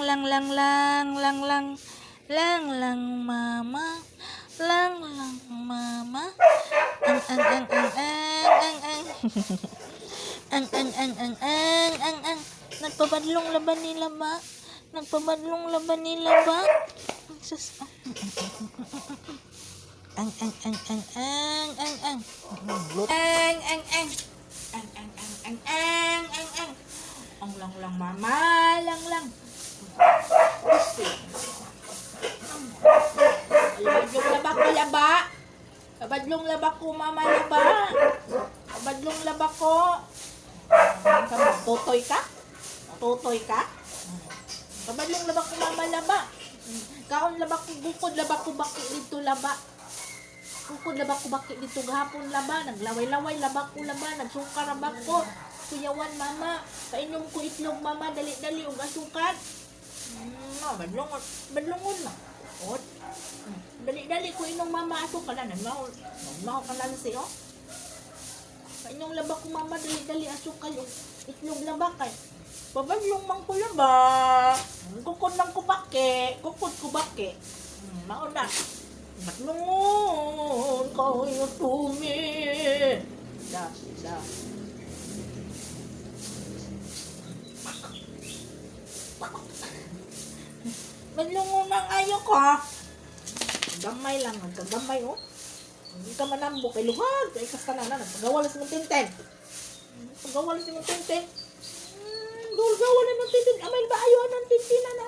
Lang lang lang lang lang. Lang lang mama. Lang lang mama. Ang ang ang ang ang ang ang. Ang ang ang ang ang ang ang. Nagpabadlong laban nila ba? Nagpabadlong laban nila ba? Ang sus. Ang ang ang ang ang ang ang. Ang ang ang. Ang ang ang ang ang ang ang. Ang lang lang mama, lang lang. Labadlong laba ko, laba. Labadlong laba ko, mama, laba. Labadlong laba ko. Tutoy ka? Tutoy ka? Labadlong laba ko, mama, laba. Kaon laba ko, bukod laba ko, baki dito laba. Bukod laba ko, baki dito gahapon laba. Naglaway-laway laba ko, laba. Nagsukar laba ko. Kuyawan, mama. Painom ko itlog, mama. Dali-dali, ug asukar. Badlongon. Badlongon na. Ot. Dali-dali ko inong mama ato ka na. Nagmaho. Nagmaho ka na siyo. Inyong laba ko, mama, dali-dali asukal yung itlog laba kay. Pabadlong man ko laba. Kukod man ko bake. Kukod ko bake. Mao na. Badlongon kayo tumi. Da, da. Badlongon ang ayo ko. Gamay lang, nagkagamay oh. Hindi ka manambok kay luhag, kay kasta na nagpagawa lang sa mong tintin. Pagawa lang sa mong tintin. Dulgawa na ng tintin. Amay ba ayo ng tintin na na.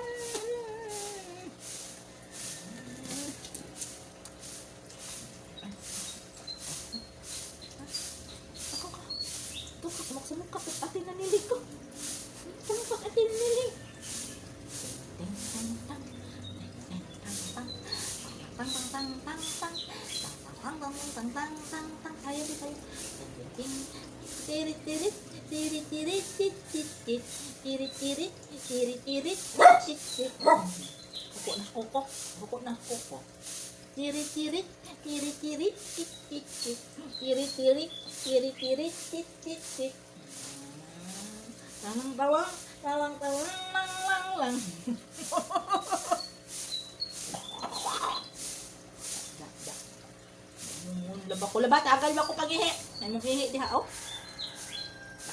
Ako ka. Tukak magsumukak at atin na nilig ko. Sumukak atin na nilig. Ting tang tang. Ting ting tang tang. Tang tang tang tang tang. Tang tang tang tang tang tang tang. Tayo di tayo. Ting ting. Tirit tirit tirit tirit tit tit tit. Tirit tirit tirit tirit tit tit. Huko na kuko. Huko na kuko. Tirit tirit tirit tirit tit tit tit. Tirit tirit tirit tirit tit tit tit. Tawang tawang tawang tawang lang lang lang. Da, da. Laba ko laba, tagal ba ko pagihi? Ay mong ihi diha oh.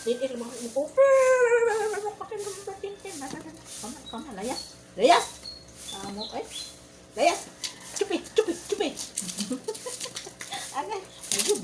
Titis mo mo ko. Kama kama layas. Layas. Amo eh. Layas. Chupi, chupi, chupi. Anay, medyo